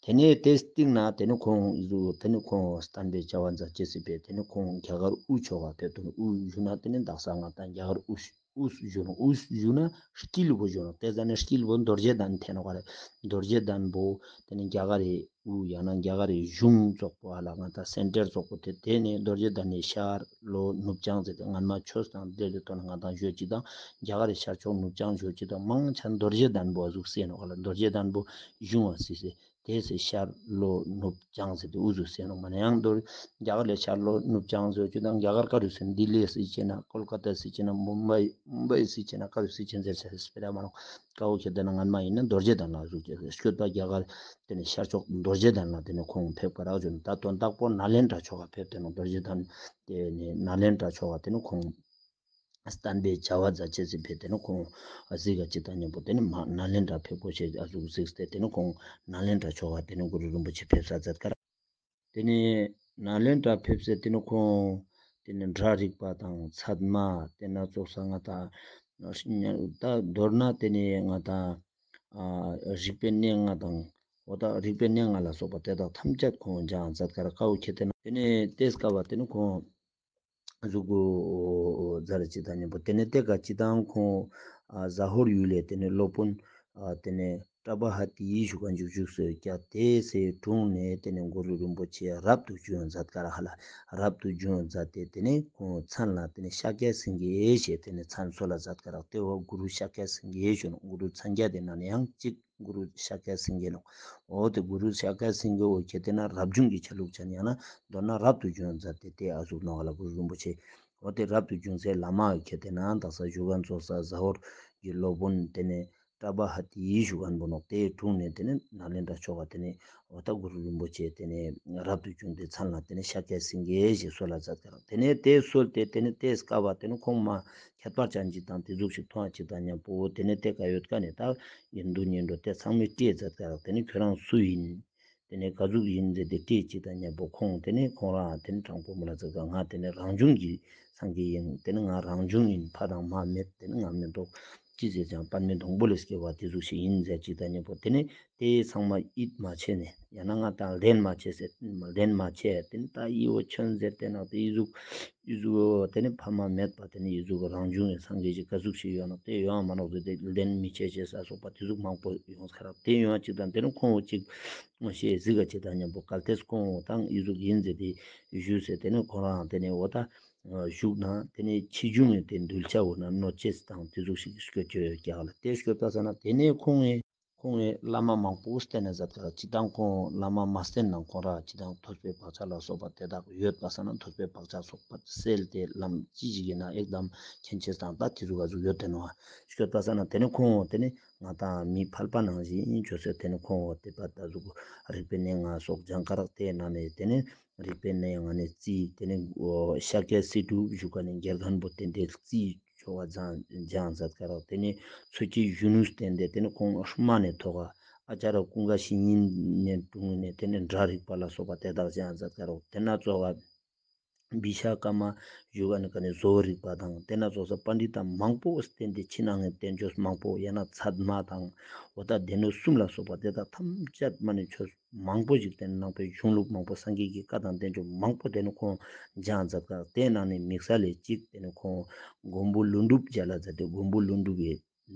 དེ་ནས་དེ་སྟིང་ན་དེ་ནས་ཁོང་དེ་ནས་ཁོང་བསྟན་པའི་བྱ་བ་མཛད་ཅེས་སྲིད་པས། དེ་ནས་ཁོང་རྒྱ་གར་དབུས་ཕྱོགས་ལ་ཕེབས་དོན་དབུས་ཞུ་ན་དེ་ནས་དག་ས་ང་ད་རྒྱ་གར་དབུས་དབུས་ཞུ་ན་དབུས་ཞུ་ན་དཀྱིལ་པོ་ཞུ་ན་དེ་ཟ་ནས་དཀྱིལ་པོ་རྡོ་རྗེ་གདན་ཐེ་ནོག་ག་རེ། རྡོ་རྗེ་གདན་པོ་དེ་ནས་རྒྱ་གར་རི་དབུས་ཡང་ན་རྒྱ་གར་རི་གཞུང་ཙོགས་པོ་ཨ་ལ་ང་ད་སེན་ཊར་ཙོགས་པོ་དེ་དེ་ནས་རྡོ་རྗེ་གདན་ནས་ཤར་ལྷོ་ནུབ་བྱང་ཟེར་ཏེ་སྔན་མ་ཆོས་དང་འབྲེལ་ཏེ་དོན་ང་ད་ཞོ་ཅིག་དང་རྒྱ་གར་རི་ཤར་ཕྱོགས་ནུབ་བྱང་ཞོ་ཅིག་དང་མང་ཆེ་རྡོ་རྗེ་གདན་པོ་ཨ་ཟུག་སེ་ནོག་ག་ལ། རྡོ་རྗེ་གདན་པོ་གཞུང་བ་སི་སེ། དེ་སེ་ཤར་ལྷོ་ནུབ་བྱང་ཟེར་ཏེ་འུ་ཟུག་སེ་ནོག་མ་ནེ་ཡང་རྡོ་རྒྱ་གར་ལས་ཤར་ལྷོ་ནུབ་བྱང་ཟེར་ཅིག་དང་རྒྱ་གར་ཀ་རུ་སེ་ལྡི་ལི་སི་ཅེ་ན་ཀོལ་ཀ་ཏ་སི་ཅེ་ན་མུམ་བའི་མུམ་བའི་སི་ཅེ་ན་ཀ་རུ་སི་ཅེ་ཟེར་ཆ་སི་སྤེ་ར་མ་ནོག། ཀ་བོ་ཁྱེད་དེ་ན་སྔན་མ་ཡིན་ན་རྡོ་རྗེ་གདན་ལ་ཨ་ཟུག་ཅེ་སྐྱོད་པ་རྒྱ་གར་དེ་ནས་ཤར་ཕྱོགས་རྡོ་རྗེ་གདན་ལ་དེ་ནས་ཁོང་ཕེབས་ཀ་རག་བྱུང་། ད་དོན་དག་པོ་ནཱ་ལེནྡྲ་ཕྱོགས་ལ་ཕེབས་དེ་ནོག། རྡོ་རྗེ་གདན་དེ་ནས་ནཱ་ལེནྡྲ་ཕྱོགས་ལ་དེ་ནས་ཁོང་བསྟན་པའི་བྱ་བ་མཛད་ཅེས་སི་ཕེབས་དེ་ནས་ཁོང་གཟིགས་ཀ་ཅིག་དང་མཉམ་པོ་དེ་ནས་མ་ནཱ་ལེནྡྲ་ཕེབས་པོ་ཞེས་ཨ་ཟུག་གཟིགས་ཏེ་དེ་ནས་ཁོང་ནཱ་ལེནྡྲ་ཕྱོགས་ལ་དེ་ནས་གུ་རུ་རིན་པོ་ཆེ་ཕེབས་ས་མཛད་ཀ་རག། དེ་ནས་ནཱ་ལེནྡྲ་ཕེབས་སེ་དེ་ནས་ཁོང་དེ་ནས་སྒྲ་རིག་པ་དང་ཚད་མ་དེ་ན་ཙོགས་ས་ང་ད་ད་མདོར་ན་དེ་ནས་ང་ད་ཨ་རིག་པའི་གནས་ལྔ་དང་འོ་ད་རིག་པའི་གནས་ལྔ་ལ་སོགས་པ་དེ་དག་ཐམས་ཅད་ཁོང་སྦྱངས་མཛད་ཀ་རག། ཀ་བོ་ཁྱེད་དེ་ན་དེ་ནས་དེ་སྐབས་པ་དེ་ནས་ཁོང་གཟུགས་པོ་ཛ་ར་ཅིག་དང་མཉམ་པོ་དེ་ནས་དེ་ཀ་ཅིག་དང་ཁོང་ཨ་ཟ་ཧོར་ཡུལ་ལས་དེ་ནས་སློབ་དཔོན་ཨ་དེ་ནས་ ཏྲ་བ་ཧ་ཏི་ཡི་ཞུ་ཁན་ཞུགས་ཞུགས་སོ་ཀྱག་དེ་སེ་དྲུང་ནེ་དེ་ནེ་གུ་རུ་རིན་པོ་ཆེ་རབ་ཏུ་བྱུང་མཛད་ཀ་རག་ཧ་ལ། རབ་ཏུ་བྱུང་མཛད་དེ་དེ་ནེ་ཁོང་མཚན་ལ་དེ་ནེ་ཤཱཀྱ་སེང་གེ་ཞེས་དེ་ནེ་མཚན་གསོལ་ལ་མཛད་ཀ་རག། དེ་བོ་གུ་རུ་ཤཱཀྱ་སེང་གེ་ཞུ་ནོག། གུ་རུ་མཚན་བརྒྱད་དེ་ནང་ནེ་ཡང་གཅིག་གུ་རུ་ཤཱཀྱ་སེང་གེ་ནོག། འོ་དེ་གུ་རུ་ཤཱཀྱ་སེང་གེ་འོ་ཁྱེད་དེ་ན་རབ་བྱུང་གི་ཆ་ལུགས་ཅན་ཡང་ན་མདོར་ན་རབ་ཏུ་བྱུང་མཛད་དེ་དེ་ཨ་ཟུག་ནོག་ཧ་ལ། གུ་རུ་རིན་པོ་ཆེ་འོ་དེ་རབ་ཏུ་བྱུང་སའི་བླ་མ་འོ་ཁྱེད་དེ་ན་དག་ས་བཞུགས་ཁན་ཚོགས་ས་ཟ་ཧོར་གྱི་སློབ་དཔོན་དེ་ནེ་ཏྲ་བ་ཧ་ཏི་ཡི་ཞུ་ཁན་བོ་ནོག། དེའི་དྲུང་ནེ་དེ་ནེ་ནཱ་ལེནྡྲ་ཕྱོགས་ཀ་དེ་ནེ་འོ་ད་གུ་རུ་རིན་པོ་ཆེ་དེ་ནེ་རབ་ཏུ་བྱུང་སྟེ་མཚན་ལ་དེ་ནེ་ཤཱཀྱ་སེང་གེ་ཞེས་གསོལ་ལ་མཛད་ཀ་རག། དེ་ནེ་དེ་གསོལ་ཏེ་དེ་ནེ་དེ་སྐབས་པ་དེ་ནེ་ཁོང་མ་ཁྱད་པར་ཅན་ཅིག་དང་དེ་ཟུག་ཞིག་མཐོང་བ་ཅིག་དང་མཉམ་པོ་དེ་ནེ་དེ་ཀ་ཡོད་ཀ་ནེ་ད་ཡིན་འདུག་ཉིན་འགྲོ་དེ་ཚང་མས་དྲིས་མཛད་ཀ་རག། དེ་ནེ་ཁྱོད་རང་སུ་ཡིན། དེ་ནེ་ག་ཟུག་ཡིན་ཟེར་ཏེ་དྲིས་ཅིག་དང་མཉམ་པོ་ཁོང་དེ་ནེ་ཁོང་རང་དེ་ནེ་དྲང་པོ་མོལ་ལ་མཛད་ཀ་ང་དེ་ནེ་རང་བྱུང་གི་སངས་རྒྱས་ཡིན། དེ་ནེ་ང་རང་བྱུང་ཡིན། ཕ་དང་མ་མེད། དེ་ནེ་ང་མེ་ཏོག་ཅི་ཟེར་ཀྱང་པདྨའི་སྡོང་པོ་ལས་སྐྱེ་བ་དེ་ཟུག་ཞིག་ཡིན་ཟེར་ཅིག་དང་མཉམ་པོ་དེ་ནེ་དེ་ཚང་མ་ཡིད་མ་ཆེས་ནེ་ཡང་ན་ང་དང་ལྡན་མ་ཆེས་ཟེར་ལྡན་མ་ཆེས་དེ་ནེ་ད་ཡི་བོ་ཆོན་ཟེར་ཏེ་ནང་དེ་ཡི་ཟུག་ཡི་ཟུག་དེ་ནེ་ཕ་མ་མེད་པ་དེ་ནེ་ཡི་ཟུག་རང་བྱུང་ཡིན་སངས་རྒྱས་ཀྱི་ག་ཟུག་ཞིག་ཡོད་ན་དེ་ཡོང་མ་ནོག་ཟེར་ཏེ་ལྡན་མི་ཆེས་ཅེས་ས་སོགས་པ་དེ་ཟུག་མང་པོ་ཡོང་ས་རག། དེ་ཡོང་ཅིག་དང་དེ་ནེ་ཁོང་བོ་ཅིག་ངོ་ཤེས་གཟིགས་ཀ་ཅིག་དང་མཉམ་པོ་གལ་ཏེ་ཁོང་བོ་དང་ཡི་ཟུག་ཡིན་ཟེར་ཏེ་ཞུས་ཟེར་དེ་ནེ་ཁོ་རང་དེ་ནེ་འོ་ད་བཞུགས་ན་དེ་ནེ་ཕྱི་འབྱུང་ངི་དེ་གདུལ་བྱ་བོ་ན་གནོད་ཅེས་དང་དེ་ཟུག་ཞིག་སྐྱོད་ཅེས་ཀྱག་ལ། དེ་སྐྱོད་པ་ས་ན་དེ་ནེ་ཁོང་ངི་ཁོང་ངི་བླ་མ་མང་པོ་བསྟེན་ན་མཛད་ཀ་རག། ཅི་དང་ཁོང་བླ་མ་མ་བསྟེན་ན་ཁོང་ར་ཅི་དང་ཐོས་པའི་བག་ཆགས་ལ་སོགས་པ་དེ་དག་ཡོད་པ་ས་ན་ཐོས་པའི་བག་ཆགས་སོགས་པ་སེལ་ཏེ་ལམ་ཅི་ཞིག་ཡིན་ན་ཨེག་དམ་མཁྱེན་ཅེས་དང་ད་དེ་ཟུག་ག་ཟུག་ཡོད་དེ་ནོག། སྐྱོད་པ་ས་ན་དེ་ནེ་ཁོང་དེ་ནེ་ང་དང་མི་ཕལ་པ་ནང་བཞིན་ཅོས་ཟེར་དེ་ནེ་ཁོང་འོ་དེ་པ་ད་ཟུག་རིག་པའི་གནས་ལྔ་སོགས་སྦྱང་ཀ་རག། དེ་ནང་ནེ་དེ་ནེ་རིག་པའི་གནས་ལྔ་ནེ་རྩིས་དེ་ནེ་ཤཱཀྱ་སི་ཏུ་བཞུགས་ཀ་ནེ་དགེ་རྒན་པོ་དེ་འདྲའི་རྩིས་ཆོ་ག་སྦྱང་མཛད་ཀ་རག། དེ་ནེ་ཚུལ་གྱི་གཞོན་ནུ་བསྟེན་ཏེ་དེ་ནེ་ཁོང་སྨྲ་ནེ་ཐོག་ཨ་ཨ་ཅཱ་ར་ཀུན་དགའ་བཤེས་གཉེན་ནེ་དྲུང་ནེ་དེ་ནེ་སྒྲ་རིག་པ་ལ་སོགས་པ་དེ་དག་སྦྱང་མཛད་ཀ་རག། དེ་ན་ཙོགས་ཨ་བི་ཤ་ཀ་མ་བཞུགས་ཀ་ནེ་ཀ་ནེ་བཟོ་རིག་པ་དང་དེ་ན་ཙོགས་ས་པཎྜི་ཏ་མང་པོ་བསྟེན་ཏེ་ཕྱི་ནང་ངི་བསྟན་བཅོས་མང་པོ་ཡང་ན་ཚད་མ་དང་འོ་ད་སྡེ་སྣོད་གསུམ་ལ་སོགས་པ་དེ་དག་ཐམས་ཅད་མ་ནེ་ཆོས་མང་པོ་ཞིག་བསྟེན་ནང་པའི་གཞུང་ལུགས་མང་པོ་སངས་རྒྱས་ཀྱི་བཀའ་དང་བསྟན་བཅོས་མང་པོ་དེ་ནེ་ཁོང་སྦྱང་མཛད་ཀ་རག། དེ་ནང་ནེ་དམིགས་བསལ་ལས་གཅིག་དེ་ནེ་ཁོང་མགོན་པོ་ཀླུ་སྒྲུབ་མཇལ་ལ་མཛད་དེ་མགོན་པོ་ཀླུ་སྒྲུབ་ཀྱི་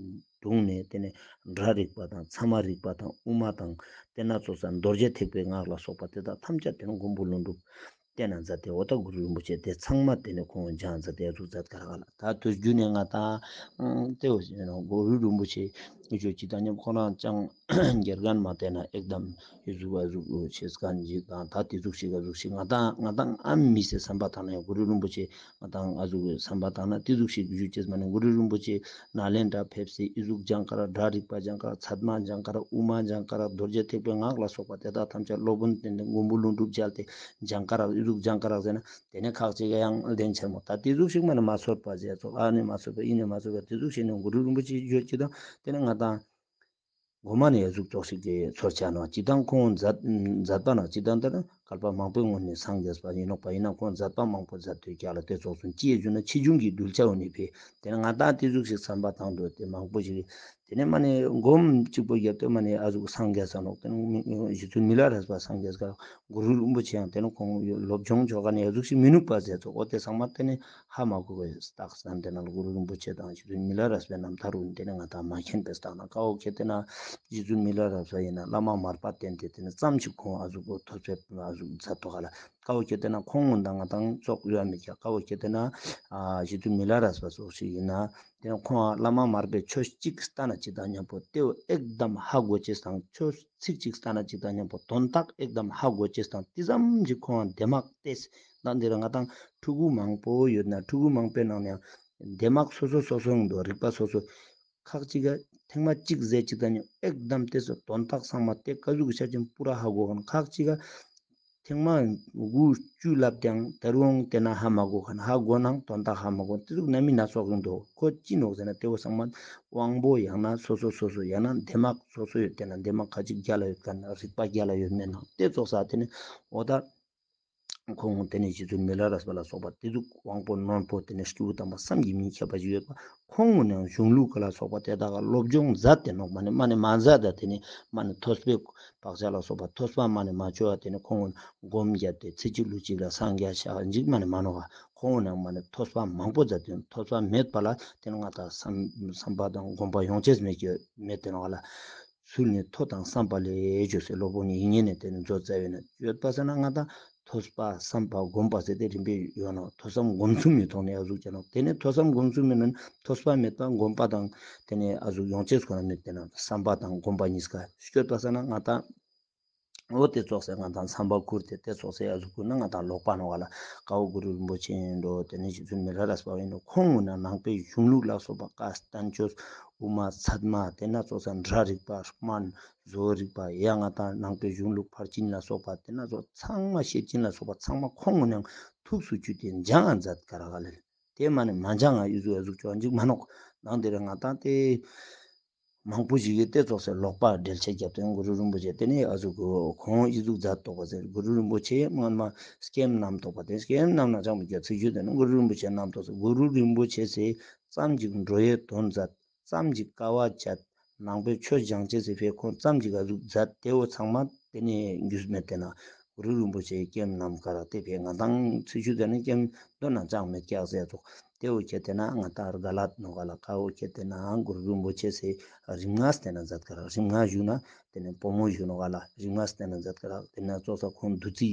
དྲུང་ནེ་དེ་ནེ་སྒྲ་རིག་པ་དང་ཚད་མ་རིག་པ་དང་དབུ་མ་དང་དེ་ན་ཙོགས་ས་རྡོ་རྗེ་ཐེག་པའི་སྔགས་ལ་སོགས་པ་དེ་དག་ཐམས་ཅད་དེ་ནེ་མགོན་པོ་ཀླུ་སྒྲུབ་བསྟེན་ན་མཛད་དེ་འོ་ད་གུ་རུ་རིན་པོ་ཆེ་དེ་ཚང་མ་དེ་ནེ་ཁོང་སྦྱང་མཛད་དེ་ཨ་ཟུག་མཛད་ཀ་རག་ལ། ད་དུས་རྒྱུན་ནེ་ང་དང་དེ་འོ་གུ་རུ་རིན་པོ་ཆེ་ཡོད་ཅིག་དང་མཉམ་ཁོ་རང་ཅང་དགེ་རྒན་མ་བསྟེན་ན་ཨེག་དམ་ཡི་ཟུག་ཨ་ཟུག་ཆེས་ཀ་ཅིག་དང་ད་དེ་ཟུག་ཞིག་ཨ་ཟུག་ཞིག་ང་དང་ང་དང་ཨ་མི་སེ་བསམ་པ་བཏང་ན་ཡང་གུ་རུ་རིན་པོ་ཆེ་ང་དང་ཨ་ཟུག་བསམ་པ་བཏང་ན་དེ་ཟུག་ཞིག་ཞུ་ཅེས་མ་ནེ་གུ་རུ་རིན་པོ་ཆེ་ནཱ་ལེནྡྲ་ཕེབས་སེ་ཨི་ཟུག་སྦྱང་ཀ་རག། སྒྲ་རིག་པ་སྦྱང་ཀ་རག། ཚད་མ་སྦྱང་ཀ་རག། དབུ་མ་སྦྱང་ཀ་རག། རྡོ་རྗེ་ཐེག་པའི་སྔགས་ལ་སོགས་པ་དེ་དག་ཐམས་ཅད་སློབ་དཔོན་བསྟེན་ཏེ་མགོན་པོ་ཀླུ་སྒྲུབ་མཇལ་ཏེ་སྦྱང་ཀ་རག། ཨི་ཟུག་སྦྱང་ཀ་རག་ཟེར་ན་དེ་ནེ་ཁག་ཅིག་ག་ཡང་ལྡན་ཆེན་མོ་ད་དེ་ཟུག་ཞིག་མ་ནེ་མ་ཚོར་པ་ཟེར་ཙོགས་ཨ་ནེ་མ་ཚོར་པ་ཨི་ནེ་མ་ཚོར་པ་དེ་ཟུག་ཞིག་ནེ་གུ་རུ་རིན་པོ་ཆེ་ཡོད་ཅིག་དང་དེ་ནེ་ང་དང་གོ་མ་ནེ་ཨ་ཟུག་ཙོགས་ཤིག་གི་ཚོར་ཆ་ནོག། ཅི་དང་ཁོང་མཛད་མཛད་པ་ན་ཅི་དང་ད་ན་བསྐལ་པ་མང་པོའི་སྔོན་ནེ་སངས་རྒྱས་པ་ཡིན་ནོག་པ། ཡིན་ན་ཁོང་མཛད་པ་མང་པོ་མཛད་དེ་ཀྱག་ལ། དེ་ཙོགས་སུ་ཅི་ཡེ་ཞུ་ན་ཕྱི་འབྱུང་གི་གདུལ་བྱ་བོ་ནི་ཕི་དེ་ནེ་ང་དང་དེ་ཟུག་ཞིག་བསམ་པ་བཏང་འདུག་དེ་མང་པོ་ཞིག་དེ་ནེ་མ་ནེ་སྒོམ་གཅིག་པོ་བརྒྱབ་སྟེ་མ་ནེ་ཨ་ཟུག་སངས་རྒྱས་ས་ནོག། དེ་ནེ་རྗེ་བཙུན་མི་ལ་རས་པ་སངས་རྒྱས་ཀ་གུ་རུ་རིན་པོ་ཆེ་ཡང་དེ་ནེ་ཁོང་སློབ་སྦྱོང་ཆོ་ག་ནེ་ཨ་ཟུག་ཞིག་མི་ནུག་པ་ཟེར་ཙོགས་འོ་དེ་ཚང་མ་དེ་ནེ་ཧ་མ་གོ་བའི་རྟགས་ཙམ་དེ་ནང་ལ་གུ་རུ་རིན་པོ་ཆེ་དང་རྗེ་བཙུན་མི་ལ་རས་པའི་རྣམ་ཐར་རུ་དེ་ནེ་ང་དང་མ་མཁྱེན་པའི་རྟགས་ན་ཀ་བོ་ཁྱེད་དེ་ན་རྗེ་བཙུན་མི་ལ་རས་པ་ཡིན་ན་བླ་མ་མར་པ་བསྟེན་ཏེ་དེ་ནེ་ཙམ་ཞིག་ཁོང་ཨ་ཟུག་གོ་ཐོས་པའི་ཨ་ཟུག་མཛད་དོ་ག་ལ། ཀ་བོ་ཁྱེད་དེ་ན་ཁོང་ངོ་དང་ང་དང་ཙོགས་ཡོད་མི་ཀྱག། ཀ་བོ་ཁྱེད་དེ་ན་ཨ་རྗེ་བཙུན་མི་ལ་རས་པ་ཙོགས་ཤིག་ཡིན་ན་དེ་ནེ་ཁོང་ཨ་བླ་མ་མར་པའི་ཆོས་གཅིག་ལྟ་ན་ཅིག་དང་མཉམ་པོ་དེ་བོ་ཨེག་དམ་ཧ་གོ་ཅེས་དང་ཆོས་ཚིག་གཅིག་ལྟ་ན་ཅིག་དང་མཉམ་པོ་དོན་དག་ཨེག་དམ་ཧ་གོ་ཅེས་དང་དེ་ཙམ་ཞིག་ཁོང་ཨ་དེ་མ་ཏེས་ད་འདི་ར་ང་དང་ཕྲུ་གུ་མང་པོ་ཡོད་ན་ཕྲུ་གུ་མང་པོའི་ནང་ནེ་དེ་མ་སོ་སོ་སོ་སོ་ཡོང་དོ་རིག་པ་སོ་སོ། ཁག་ཅིག་ག་ཐེངས་མ་གཅིག་ཟེར་ཅིག་དང་ཨེག་དམ་དེ་ཚོ་དོན་དག་ཚང་མ་དེ་ཀ་ཟུག་ཆ་ཅན་པུ་ར་ཧ་གོ་ཁན། ཁག་ཅིག་ག་ཐེངས་མ་དགུ་བཅུ་ལབ་ཀྱང་ད་རུང་དེ་ན་ཧ་མ་གོ་ཁན། ཧ་གོ་ནའང་དོན་དག་ཧ་མ་གོ་དེ་ཟུག་ན་མི་སྣ་ཚོགས་ཡོང་དོ། ཁོ་ཅི་ནོག་ཟེར་ན་དེ་བོ་ཚང་མ་དབང་པོ་ཡང་ན་སོ་སོ་སོ་སོ་ཡང་ན་དེ་མ་སོ་སོ་ཡོད་དེ་ན་དེ་མ་ཁ་ཅིག་རྒྱ་ལ་ཡོད་ཁན་རིག་པ་རྒྱ་ལ་ཡོད་མེད་ན་དེ་ཚོགས་ས་དེ་ནི་འོ་ད། ཁོང་དེ་ནེ་རྗེ་བཙུན་མི་ལ་རས་པ་ལ་སོགས་པ་དེ་ཟུག་དབང་པོ་རྣོན་པོ་དེ་ནེ་སྐྱེས་བུ་དམ་པ་བསམ་གྱིས་མི་ཁྱབ་པ་ཞིག་ཡོད་པ། ཁོང་ངོ་ནའང་གཞུང་ལུགས་ཀ་ལ་སོགས་པ་དེ་དག་ག་སློབ་སྦྱོང་མཛད་དེ་ནོག། མ་ནེ་མ་ནེ་མ་མཛད་ད་དེ་ནེ་མ་ནེ་ཐོས་པའི་བག་ཆགས་ལ་སོགས་པ་ཐོས་པ་མ་ནེ་མ་ཆོ་བ་དེ་ནེ་ཁོང་ངོ་སྒོམ་བརྒྱབ་སྟེ་ཚེ་གཅིག་ལུས་གཅིག་ལ་སངས་རྒྱས་ཤག་འཇིག་མ་ནེ་མ་ནོག་ག། ཁོང་ངོ་ནའང་མ་ནེ་ཐོས་པ་མང་པོ་མཛད་དེ་ཐོས་པ་མེད་པ་ལ་དེ་ནེ་ང་དང་བསམ་བསམ་པ་དང་སྒོམ་པ་ཡོང་ཅེས་མེད་ཀྱི་མེད་དེ་ནོག་ག་ལ། ཚུལ་ནི་ཐོས་དང་བསམ་པ་ལས་བརྗོད་ཟེར་སློབ་དཔོན་ནི་ཡིན་ངེས་ནས་དེ་ནི་མཛོད་རྩ་བའི་ནང་ཡོད་པ་ཟེར་ན་ང་ཏང་ཐོས་པ་བསམ་པ་སྒོམ་པ་ཟེར་ཏེ་རིམ་པས་ཡོད་ནོག། ཐོས་བསམ་སྒོམ་གསུམ་མི་ཐོག་ནས་ཨ་ཟུག་བྱས་ནོག། དེ་ནས་ཐོས་བསམ་སྒོམ་གསུམ་མི་ནང་ཐོས་པ་མེད་པ་སྒོམ་པ་དང་དེ་ནས་ཨ་ཟུག་ཡོང་ཅེས་ཁོ་ན་མེད་དེ་ན་བསམ་པ་དང་སྒོམ་པ་གཉིས་ཀ་སྐྱོད་པ་ཟེར་ན་ང་ཏང་འོ་དེ་ཙོགས་སེ་ང་ཏང་བསམ་པ་ཁུར་ཏེ་དེ་ཙོགས་སེ་ཨ་ཟུག་ཁུར་ན་ང་ཏང་ལོག་པ་ནོག་ག་ལ། ཀ་བོ་གུ་རུ་རིན་པོ་ཆེ་ཡིན་འགྲོ། དེ་ནས་རྗེ་བཙུན་མི་ལ་རས་པ་ཡིན་འགྲོ། ཁོང་ངོ་ན་ནང་པའི་གཞུང་ལུགས་ལ་སོགས་པ་བཀའ་བསྟན་བཅོས་དབུ་མ་ཚད་མ་དེ་ན་ཙོགས་སེ་སྒྲ་རིག་པ་སྨན་བཟོ་རིག་པ་ཡ་ང་ཏང་ནང་པའི་གཞུང་ལུགས་ཕར་ཕྱིན་ལ་སོགས་པ་དེ་ན་ཙོགས་ཚང་མ་ཤེར་ཕྱིན་ལ་སོགས་པ་ཚང་མ་ཁོང་ངོ་ན་ཐུགས་སུ་ཆུད་དེ་སྦྱང་ང་མཛད་ཀ་རག་ག་ལེ། དེ་མ་ནི་མ་སྦྱང་ང་ཨི་ཟུག་ཨ་ཟུག་ཅོ་འཇིག་མ་ནོག། ནང་དེ་རེ་ང་ཏང་དེ་མང་པོ་ཞིག་གིས་དེ་ཙོགས་སེ་ལོག་པ་འགྲེལ་བཤད་རྒྱབ་སྟེ་གུ་རུ་རིན་པོ་ཆེ་དེ་ནས་ཨ་ཟུག་གི་ཁོང་ཨི་ཟུག་མཛད་དོག་པ་ཟེར། གུ་རུ་རིན་པོ་ཆེ་སྔོན་མ་སྐྱེམས་བསྣམས་དོག་པ་དེ་སྐྱེམས་བསྣམས་ན་ཅང་མི་རྒྱ་ཚིག་ཞུ་དེ་ནི་གུ་རུ་རིན་པོ་ཆེ་བསྣམས་དོག་ཟེར། གུ་རུ་རིན་པོ་ཆེ་ཟེར་ཙམ་ཅིག་འགྲོ་ཡས་དོན་མཛད། ཙམ་ཅིག་དཀའ་བ་སྤྱད། ནང་པའི་ཆོས་སྦྱང་ཅེས་སི་ཕིའ་ཁོང་ཙམ་ཅིག་ཨ་ཟུག་མཛད། དེ་བོ་ཚང་མ་དེ་ནས་རྒྱུས་མེད་དེ་ན་གུ་རུ་རིན་པོ་ཆེ་སྐྱེམས་བསྣམས་ཀ་རག་དེ་ཕིའ་ང་ཏང་ཚིག་ཞུ་དེ་ནི་སྐྱེམས་དོན་ན་ཅང་མེད་ཀྱག་ཟེར་དོག། དེ་བོ་ཁྱེར་ཏེ་ན་ང་ཏང་རྒ་ལ་ནོག་ག་ལ། ཀ་བོ་ཁྱེར་ཏེ་ན་གུ་རུ་རིན་པོ་ཆེ་ཟེར་རིམ་ལྔ་བསྟན་ན་མཛད་ཀ་རག། རིམ་ལྔ་ཞུ་ན་དེ་ནས་བུ་མོ་ཞུ་ནོག་ག་ལ། རིམ་ལྔ་བསྟན་ན་མཛད་ཀ་རག། དེ་ན་ཙོགས་སེ་ཁོང་བདུད་རྩི་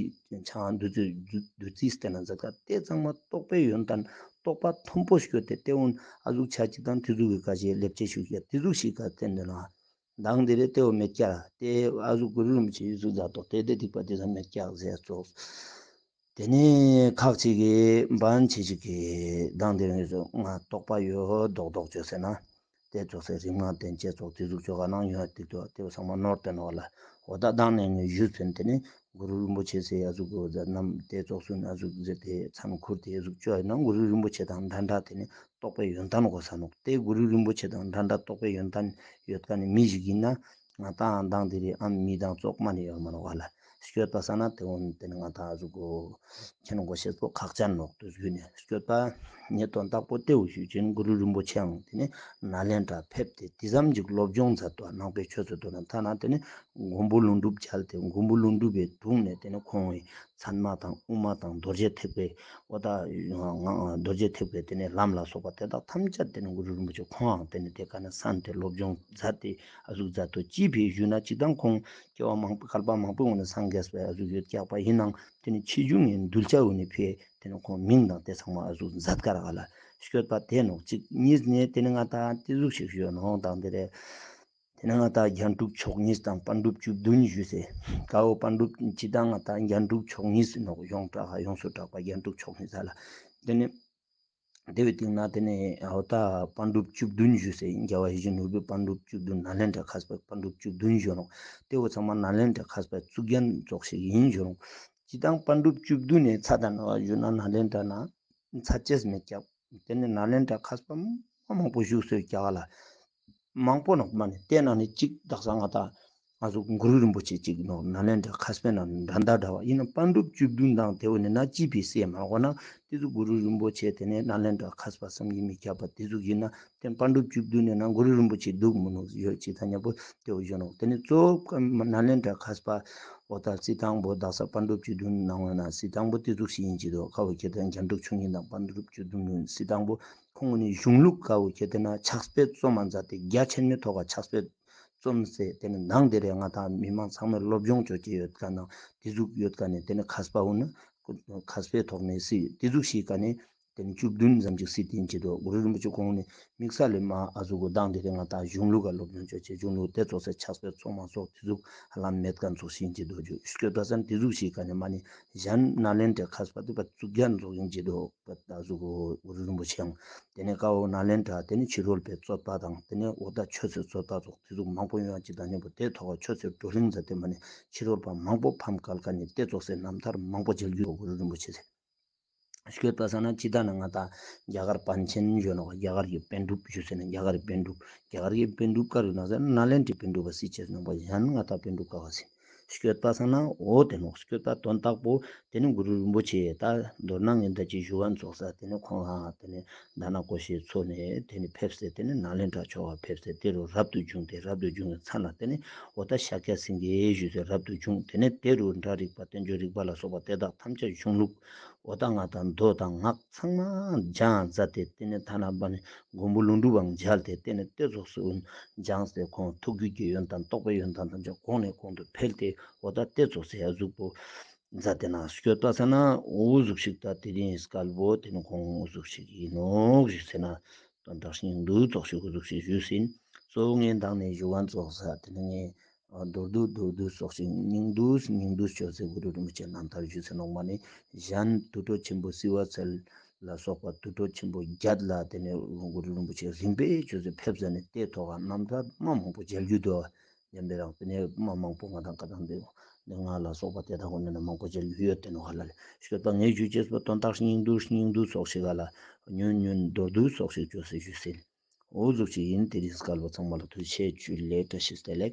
ཆང་བདུད་རྩི་བདུད་རྩི་བསྟན་ན་མཛད་ཀ་དེ་ཚང་མ་རྟོགས་པའི་ཡོན་ཏན་རྟོགས་པ་མཐོན་པོ་སྐྱོད་དེ་དེ་འོན་ཨ་ཟུག་ཆ་ཅིག་དང་དེ་ཟུག་གི་ཀ་ཞེས་ལེབ་ཅེས་ཞུ་ཀྱག། དེ་ཟུག་ཞིག་ག་བསྟན་དེ་ན་མདང་དེ་རེ་དེ་བོ་མེད་ཀྱག། དེ་ཨ་ཟུག་གུ་རུ་རིན་པོ་ཆེ་ཨི་ཟུག་མཛད་དོག། དེ་དེ་སྡིག་པ་དེ་ཚང་མེད་ཀྱག་ཟེར་ཙོགས། དེ་ནས་ཁག་ཅིག་གིས་འབའ་ཆེ་ཅིག་གིས་མདང་དེ་རེ་ང་རྟོགས་པ་ཡོད་མདོག་མདོག་ཅོས་ཟེར་ན། དེ་ཙོགས་སེ་རིམ་ལྔ་བསྟན་ཅེས་ཙོགས་དེ་ཟུག་ཅོ་ག་ནང་ཡོད་དེ་དོ་དེ་བོ་ཚང་མ་ནོར་ཏེ་ནོག་ལ། འོ་ད་མདང་ནས་ངས་ཞུས་ཚུན་དེ་ནི་གུ་རུ་རིན་པོ་ཆེ་ཟེར་ཨ་ཟུག་གི་ཟེར་རྣམས་དེ་ཙོགས་སུ་ཨ་ཟུག་ཟེར་ཏེ་མཚན་ཁུར་ཏེ་ཨ་ཟུག་ཅོ་ཡིན་ན་གུ་རུ་རིན་པོ་ཆེ་དང་འདྲ་འདྲ་དེ་ནི་རྟོགས་པའི་ཡོན་ཏན་དགོས་ས་ནོག། དེ་གུ་རུ་རིན་པོ་ཆེ་དང་འདྲ་འདྲ་རྟོགས་པའི་ཡོན་ཏན་ཡོད་མཁན་ནི་མི་ཞིག་ཡིན་ན་ང་ཏང་མདང་དེ་རིང་ཨ་མི་དང་ཙོགས་མ་ནི་ཡོད་མ་ནོག་ག་ལ། སྐྱོད་པ་ས་ན་དེ་འོན་དེ་ནི་ང་ཏང་ཨ་ཟུག་གོ་ཁྱེད་ནི་གོ་ཤེས་པོ་ཁག་ཅན་ནོག་དུས་རྒྱུན་ནས་སྐྱོད་པ། ངས་དོན་དག་པོ་དེ་བོ་ཞུས་ཅིན་གུ་རུ་རིན་པོ་ཆེའང་དེ་ནི་ནཱ་ལེནྡྲ་ཕེབས་ཏེ་དེ་ཙམ་ཅིག་སློབ་སྦྱོང་མཛད་དོ། ནང་པའི་ཆོས་ཚུལ་དུ་ན་ཐ་ན་དེ་ནི་མགོན་པོ་ཀླུ་སྒྲུབ་མཇལ་ཏེ་མགོན་པོ་ཀླུ་སྒྲུབ་པའི་དྲུང་ནས་དེ་ནི་ཁོང་གི་ཚད་མ་དང་དབུ་མ་དང་རྡོ་རྗེ་ཐེག་པའི་འོ་ད་རྡོ་རྗེ་ཐེག་པའི་དེ་ནི་ལམ་ལ་སོགས་པ་དེ་དག་ཐམས་ཅད་དེ་ནི་གུ་རུ་རིན་པོ་ཆེ་ཁོང་ཡང་དེ་ནི་དེ་ཀ་ནས་གསན་ཏེ་སློབ་སྦྱོང་མཛད་དེ་ཨ་ཟུག་མཛད་དོ། ཅི་ཕིའ་ཞུ་ན་སྤྱིར་བཏང་ཁོང་སྐྱེ་བ་མང་པོ་བསྐལ་པ་མང་པོའི་སྔོན་ནས་སངས་རྒྱས་པའི་ཨ་ཟུག་ཡོད་ཀྱག་པ་ཡིན་ནའང་དེ་ནི་ཆེ་ཆུང་གི་གདུལ་བྱ་འོ་ནི་ཕིའ་དེ་ནི་ཁོང་མིང་དང་དེ་ཚང་མ་ཨ་ཟུག་མཛད་ཀ་རག་ག་ལ། སྐྱོད་པ་དེ་ནོག་གཅིག། གཉིས་ནས་དེ་ནི་ང་ཏང་དེ་ཟུག་ཞིག་ཞུ་ནོག་དང་དེ་རེ། དེ་ནི་ང་ཏང་རྒྱན་དྲུག་མཆོག་གཉིས་དང་པཎ་གྲུབ་བཅུ་བདུན་ཞུས་སེ། ཀ་བོ་པཎ་གྲུབ་སྤྱིར་བཏང་ང་ཏང་རྒྱན་དྲུག་མཆོག་གཉིས་ནོག། ཡོངས་གྲགས་ཡོངས་སུ་གྲགས་པ་རྒྱན་དྲུག་མཆོག་གཉིས་ཟེར་ལ། དེ་ནི་དེ་བོའི་སྟེང་ན་དེ་ནི་འོ་ད་པཎ་གྲུབ་བཅུ་བདུན་ཞུས་སེ་རྒྱལ་བ་ཡིད་བཞིན་ནོར་བུའི་པཎ་གྲུབ་བཅུ་བདུན་ནཱ་ལེནྡྲ་མཁས་པའི་པཎ་གྲུབ་བཅུ་བདུན་ཞུ་ནོག། དེ་བོ་ཚང་མ་ནཱ་ལེནྡྲ་མཁས་པའི་གཙུག་རྒྱན་ཙོགས་ཤིག་ཡིན་ཞུ་ནོག། སྤྱིར་བཏང་པཎ་གྲུབ་བཅུ་བདུན་ནི་ཚད་ད་ན་བ་ཞུ་ན་ནཱ་ལེནྡྲ་ན་ཚད་ཅེས་མེད་ཀྱག། དེ་ནི་ནཱ་ལེནྡྲ་མཁས་པ་མ་མང་པོ་བཞུགས་སོ་ཀྱག་ལ། མང་པོ་ནོག་མ་ནི་དེ་ནང་ནས་གཅིག་དག་ས་ང་ཏང་ང་ཚོ་གུ་རུ་རིན་པོ་ཆེ་གཅིག་ནོག། ནཱ་ལེནྡྲ་མཁས་པའི་ནང་འདྲ་མདའ་འདྲ་བ་ཡིན་ན་པཎ་གྲུབ་བཅུ་བདུན་དང་དེ་བོ་ནི་ན་ཅི་ཕིའ་སེ་མ་གོ་ན་དེ་ཚོ་གུ་རུ་རིན་པོ་ཆེ་དེ་ནས་ནཱ་ལེནྡྲ་མཁས་པ་བསམ་གྱིས་མི་ཁྱབ་པ་དེ་ཚོ་ཡིན་ན་དེ་པཎ་གྲུབ་བཅུ་བདུན་ནས་ན་གུ་རུ་རིན་པོ་ཆེ་འདུག་མི་འདུག་ཡོད་ཅིག་ད་ཉམ་པོ་དེ་བོ་ཡོད་ནོག། དེ་ནས་གཙོ་བོ་ནཱ་ལེནྡྲ་མཁས་པ་འོ་ད་རྩི་སྟངས་པོ་དག་ས་པཎ་གྲུབ་བཅུ་བདུན་ནང་བ་ན་རྩི་སྟངས་པོ་དེ་ཚོ་ཞིག་ཡིན་གྱི་འདུག། ཁ་བོ་ཁྱེད་དང་རྒྱན་དྲུག་མཆོག་གཉིས་དང་པཎ་གྲུབ་བཅུ་བདུན་རྩི་སྟངས་པོ་ཁོང་ནི་གཞུང་ལུགས་ཀ་བོ་ཁྱེད་དེ་ན་ཕྱག་དཔེ་རྩོམ་མ་མཛད་དེ་རྒྱ་ཆེན་མོའི་ཐོག་ག་ཕྱག་དཔེ་རྩོམ་སེ་དེ་ནི་ནང་དེ་རེ་ང་ཏང་མི་མང་ཚང་མས་སློབ་སྦྱོང་ཅོ་ཅེས་ཡོད་ཀ་ནང་དེ་ཟུག་ཡོད་ཀ་ནས་དེ་ནི་མཁས་པ་འོ་ན་མཁས་པའི་ཐོག་ནས་སྲིད་དེ་ཟུག་ཞིག་ཀ་ནས་དེ་ནི་བཅུ་བདུན་ཙམ་ཅིག་སྲིད་དེ་ཡིན་གྱི་འདུག། གུ་རུ་རིན་པོ་ཆེ་ཁོང་ནི་དམིགས་བསལ་ལས་མ་ཨ་ཟུག་གོ་མདང་དེ་རེ་ང་ཏང་གཞུང་ལུགས་ཀ་སློབ་སྦྱོང་ཅོ་ཅེས་གཞུང་ལུགས་དེ་ཚོགས་སེ་ཕྱག་དཔེ་རྩོམ་མ་སོགས་དེ་ཟུག་ཧ་ལམ་མེད་ཀ་ཙོགས་ཤིག་ཡིན་གྱི་འདུག་ཞུ་སྐྱོད་པ་སང་དེ་ཟུག་ཞིག་ཀ་ནས་མ་ནི་གཞན་ནཱ་ལེནྡྲའི་མཁས་པ་དེ་པ་གཙུག་རྒྱན་ཙོགས་ཡིན་གྱི་འདུག། པ་ད་ཟུག་གུ་རུ་རིན་པོ་ཆེའང་དེ་ནས་ཀ་བོ་ནཱ་ལེནྡྲ་དེ་ནས་ཕྱི་རོལ་པའི་རྩོད་པ་དང་དེ་ནས་འོ་ད་ཆོས་སི་རྩོད་པ་ཙོགས་དེ་ཟུག་མང་པོ་ཡོང་ཅིག་དང་མཉམ་པོ་དེ་ཐོག་ཆོས་སི་བགྲོ་གླེང་མཛད་དེ་མ་ནི་ཕྱི་རོལ་པ་མང་པོ་ཕམ་སྐལ་ཀ་ནས་དེ་ཙོགས་སེ་རྣམ་ཐར་མང་པོ་མཇལ་རྒྱུ་གུ་རུ་རིན་པོ་ཆེ་ཟེར། སྐྱོད་པ་སང་ན་ཅི་ད་ན་ང་ད་རྒྱ་གར་པཎ་ཆེན་ཡོད་ནོག། རྒྱ་གར་གྱི་པཎ་གྲུབ་ཞུ་ཟེར་ན་རྒྱ་གར་གྱི་པཎ་གྲུབ་རྒྱ་གར་གྱི་པཎ་གྲུབ་ཀ་རུ་ན་ཟེར་ན་ནཱ་ལེནྡྲའི་པཎ་གྲུབ་པ་སྲིད་ཅེས་ནང་པ་གཞན་ང་ད་པཎ་གྲུབ་ཀ་བ་ཟེར། སྐྱོད་པ་སང་ན་འོ་དེ་ནོག། སྐྱོད་པ་དོན་དག་པོ་དེ་ནི་གུ་རུ་རིན་པོ་ཆེ་ད་མདོར་ན་ངས་ད་ཅི་ཞུ་བ་ཙོགས་ས་དེ་ནི་ཁོང་ལ་དེ་ནི་ད་ན་ཀོ་ཤའི་མཚོ་ནས་དེ་ནི་ཕེབས་སེ་དེ་ནི་ནཱ་ལེནྡྲ་ཕྱོགས་ལ་ཕེབས་སེ་དེ་རུ་རབ་ཏུ་བྱུང་སྟེ་རབ་ཏུ་བྱུང་བའི་མཚན་ལ་དེ་ནི་འོ་ད་ཤཱཀྱ་སེང་གེ་ཞུས་སེ་རབ་ཏུ་བྱུང་། དེ་ནི་དེ་རུ་སྒྲ་རིག་པ་བསྟན་བཅོས་རིག་པ་ལ་སོགས་པ་དེ་དག་ཐམས་ཅད་གཞུང་ལུགས་ འོ་ད་ང་དང་མདོ་དང་སྔགས་ཚང་མ་སྦྱང་མཛད་དེ་ཏེ་ནེ་ཐ་ན་པ་ནི་མགོན་པོ་ཀླུ་སྒྲུབ་པའང་མཇལ་ཏེ་ཏེ་ནེ་ཏེ་ཙོགས་སུ་སྦྱངས་ཏེ་ཁོང་ཐུགས་རྒྱུད་ཀྱི་ཡོན་ཏན་རྟོགས་པའི་ཡོན་ཏན་ཐམས་ཅད་གོང་ནས་གོང་དུ་འཕེལ་ཏེ་འོ་ད་ཏེ་ཙོགས་སེ་ཡ་གཟུགས་པོ་མཛད་དེ་ན་སྐྱོད་པ་ས་ན་འོ་ཟུག་ཤིག་ད་དེ་རིང་སྐལ་བོ་ཏེ་ནེ་ཁོང་འོ་ཟུག་ཤིག་ཡིན་ནོག་ཞིག་ཟེར་ན་དོན་དག་སྙིང་བསྡུས་ཙོགས་ཤིག་འོ་ཟུག་ཤིག་ཞུས་ཟིན། གཙོ་བོ་ངས་མདང་ནས་ཞུ་བ་ཙོགས་ས་ཏེ་ནེ་ངས་མདོར་བསྡུས་མདོར་བསྡུས་ཙོགས་ཤིག་སྙིང་བསྡུས་སྙིང་བསྡུས་ཅོས་ཏེ་གུ་རུ་རིན་པོ་ཆེ་རྣམ་ཐར་ཞུས་ཟིན་ནོག་མ་ནི་གཞན་དུར་ཁྲོད་ཆེན་པོ་བསིལ་བ་ཚལ་ལ་སོགས་པ་དུར་ཁྲོད་ཆེན་པོ་བརྒྱད་ལ་ཏེ་ནེ་གུ་རུ་རིན་པོ་ཆེ་རིམ་པས་ཅོས་ཏེ་ཕེབས་ཟ་ནེ་ཏེ་ཐོག་ག་རྣམ་ཐར་མ་མང་པོ་མཇལ་རྒྱུ་འདུག། ཡང་པེ་རང་ཏེ་ནེ་མ་མང་པོ་ང་དང་ཀ་དང་ཏེ་ནེ་ང་ལ་སོགས་པ་ཏེ་དག་གོ་ནེ་ན་མང་པོ་མཇལ་རྒྱུ་ཡོད་ཏེ་ནོག་ཧ་ལ་ལེ། ཤོད་པ་ངས་ཞུ་ཅེས་པོ་དོན་དག་སྙིང་བསྡུས་སྙིང་བསྡུས་ཙོགས་ཤིག་ག་ལ་ཉུང་ཉུང་མདོར་བསྡུས་ཙོགས་ཤིག་ཅོས་ཏེ་ཞུས་ཟིན། འོ་ཟུག་ཅིག་ཡིན། དེ་རིང་སྐལ་བ་ཚང་མ་ལ་ཐུགས་རྗེ་ཆེ། ཇུ་ལེ། བཀྲ་ཤིས་བདེ་ལེགས།